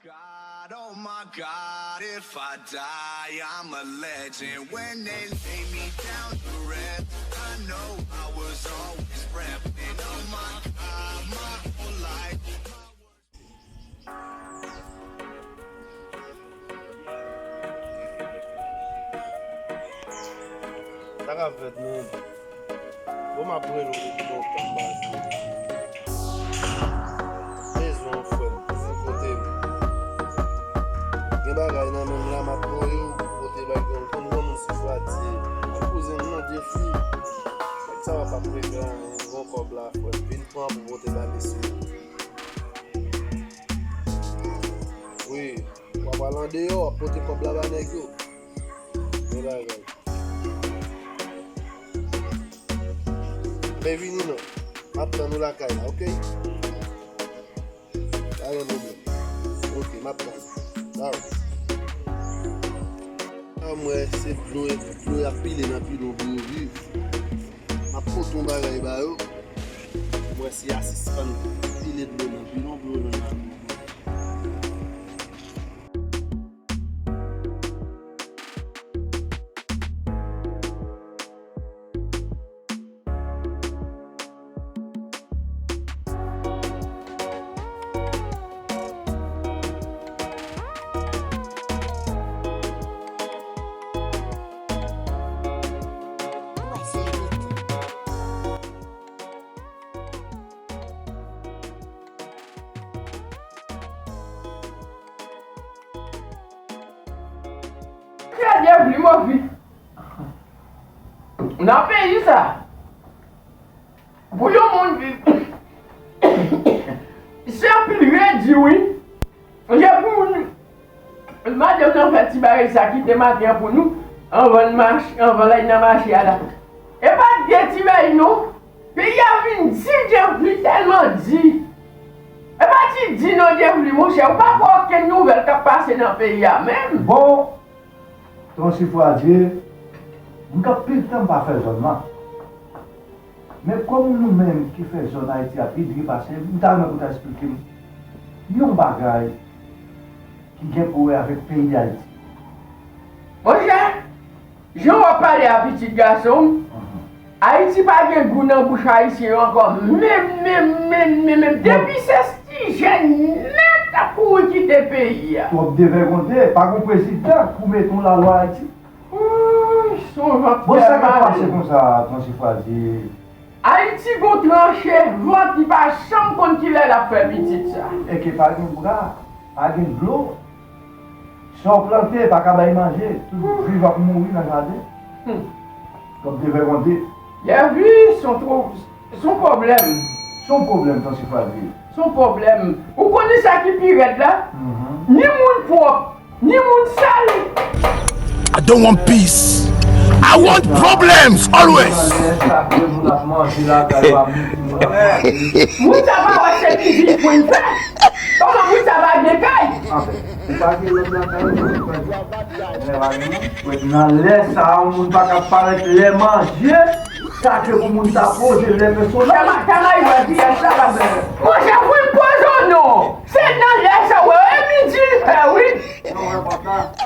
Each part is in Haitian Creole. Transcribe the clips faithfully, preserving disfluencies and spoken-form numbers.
God, oh my God, if I die, I'm a legend. When they lay me down to rest, I know I was always repping. Oh my God, my whole life. Sa k ap fèt, men? Bon, m ap rele w depi lontan, m pa jwenn ou. Bezwen w, frè m, di m kote m. Gen bagay nan men m la, m ap voye w pou pote bay granmoun. Konn granmoun sou fwati. Ak kouzen m nan, Jeffrey. Nèg sa va p ap regle anyen. M gon kòb la, frè m. Vin pran pou pote ba mesye. Wi, w ap al andeyò, w ap pote kòb la ba nèg yo. Bon bagay. Mwen vini non. M ap tann ou lakay la, oke? Pa gen pwoblèm. Oke, m ap tann. Alright. Sa m wè, se dlo, dlo y ap pile nan pilon pou yo viv. M ap pote yon bagay ba yo. M wè si y a sispann pile dlo nan pilon pou yo jwenn lavi. Fè de pli move. Nan peyi sa, pou yon moun viv, se anpil redi, wi. Monchè, pou moun, madanm nan fè ti bagay sa, kite maten an pou nou, anvan n mache, anvan l al nan mache a la. E pa t de ti bagay, non. Peyi a vin di, Jeffrey, tèlman di. E pa ti di non, Jeffrey, monchè, ou pa wè okenn nouvèl k ap pase nan peyi a menm. Bon, Ton Sifwadye, m gen anpil tan m pa fè zòn nan. Men kòm nou menm ki fè zòn Ayiti a pi dri pase m, m ta renmen pou w ta eksplike m yon bagay ki gen pou wè avèk peyi Dayiti. Monchè, jan w ap pale a pitit gason m, Ayiti pa gen gou nan bouch Ayisyen yo ankò, menm, menm, menm, menm, menm. Depi se ti jèn nèt ap kouri kite peyi a. Twòp devègonde, pa gen prezidan pou mete yon lalwa Ayiti. Wouy, se yon vant fè mal. Bon, sa k ap pase konsa, Ton Sifwadye? Ayiti gon tranche, vant, li pa janm konn kilè l ap fè pitit sa. Enke pa gen bra, pa gen dlo. Sa w plante, pa ka bay manje, tout viv ap mouri nan jaden. Hmm. Twòp devègonde. Jeffrey, se yon tro-, se yon pwoblèm. Se yon pwoblèm, Ton Sifwadye. Se yon pwoblèm. Ou konnen sa ki pi rèd la? Mhm. Ni moun pwòp, ni moun sal. I don't want peace. I want problems always. Moun sa pa wè se mizil pou l fè. Kòman moun sa pa gen kay? Anfen, ou pa gen lòt nan kay ou, ou pa gen. Nan lè sa a, yon moun pa ka parèt lè manje. Sa ke pou moun ta poze lè pèsonaj. Kama, kama, yo di a sa la. Monchè, pou l poze w non. Se nan lè sa, wè, e midi l fè, wi.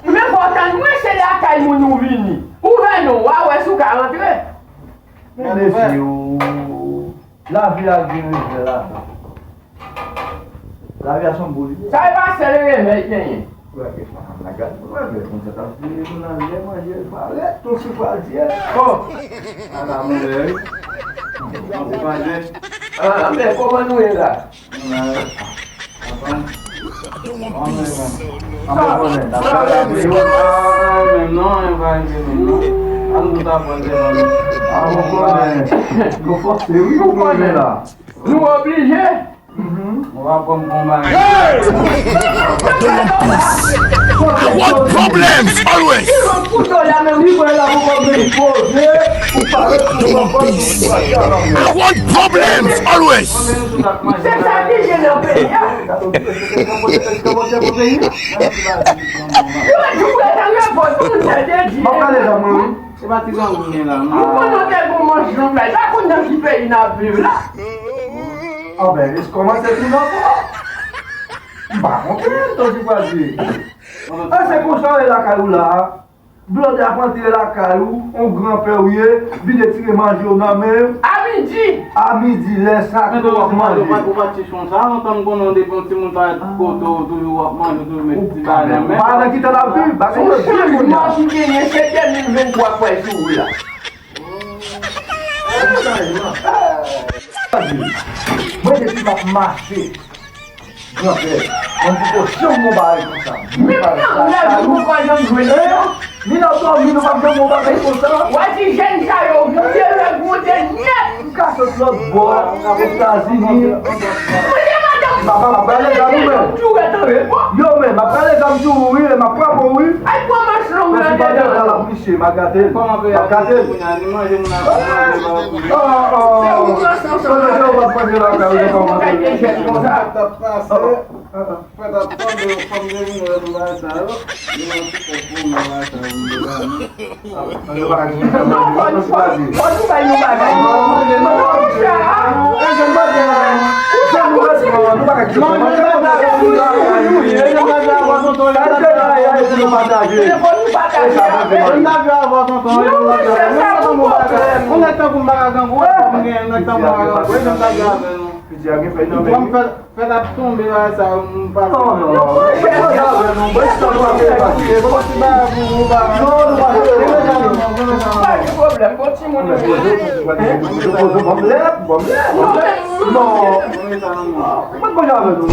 Men pòtan, mwen, se lakay moun ou vini. Ou vè non, w a wè si w ka rantre. Men mesye, lavi a gen revè ladan. Lavi a se yon boul li ye. Sa e pa sèl revè l genyen. Ou wè ke fanm nan gad mwen, men konsa t ap vini nou nan lè manje l parèt, Ton Sifwadye. Oh! Ala mwen, wi. Ou pa gen. Ah, men kòman nou ye la? Menm non, e pa rive menm non. An nou ta pran de nan nou. An nou konnen. Nou fòse wi pou konnen la. Nou oblije. Ou va pran m pou yon bagay. I want problems always. Li pran kouto la menm, li pran la pou kòm li poze, pou parèt pou kòm li poze. I want problems always. Se sa ki gen nan peyi a. Yo di w wè nan repòt moun sa te di. M ap gade zanmi w wi. Se pa ti zanmi w gen la non. Ou konnen w te gon manch nan kay. Pa konn nan ki peyi n ap viv la. Anben, e kòmanse tou nan fò. M pa konprann sa w di pral di. A, se konsa w ye lakay ou la a. Blòdè ap antre lakay ou, on granpè w ye, vin retire manje w nan men yo. A midi! A midi, lè sa ke w ap manje. Ou pa ti chon sa, lontan m konnen w depi yon timoun parèt kote w, toujou w ap manje, w toujou met ti bagay nan men w. Pa nan ki tan n ap viv, bagay yo di kounye a. Son chanjman ki genyen, se de mil venntwa k pral sou wout la. Mwen depi m ap mache, granpè, mwen poko janm wè yon bagay konsa. Menm nan rèv nou poko janm jwenn sa. Ni nan dòmi nou p ap janm wè yon bagay konsa. W a di jèn sa yo, yo te rèv monte nèt. M ka sot lòt bò, Etazini. Mwen se madanm. Papa, m ap rale zam ou menm. Yo menm, m ap rale zam sou ou wi, m ap frape w wi. Ay, pran manch long la, gade la. Misye, m a gate l. M ap gate l. Kote Jewova ap manje lakay ou, Jewova ap manje lakay ou. Fè t ap tande yo, fòm de minè yo bagay sa yo. Yo nan ti kòk pou mwen bagay sa yo, m de la non. Fò nou bay yon bagay. Manje, manje, manje. Manje, manje, manje. Fè t ap tonbe bagay sa yo, m pa konn. Non, non, non. Mwen pa konn avè nou. Mwen pa konn avè nou. Mwen pa konn avè nou. Non, nou pa konn avè nou. Pa gen pwoblèm, bon timoun nou ye. Bon, bon, bon, bon. Non. Mwen pa konn avè nou.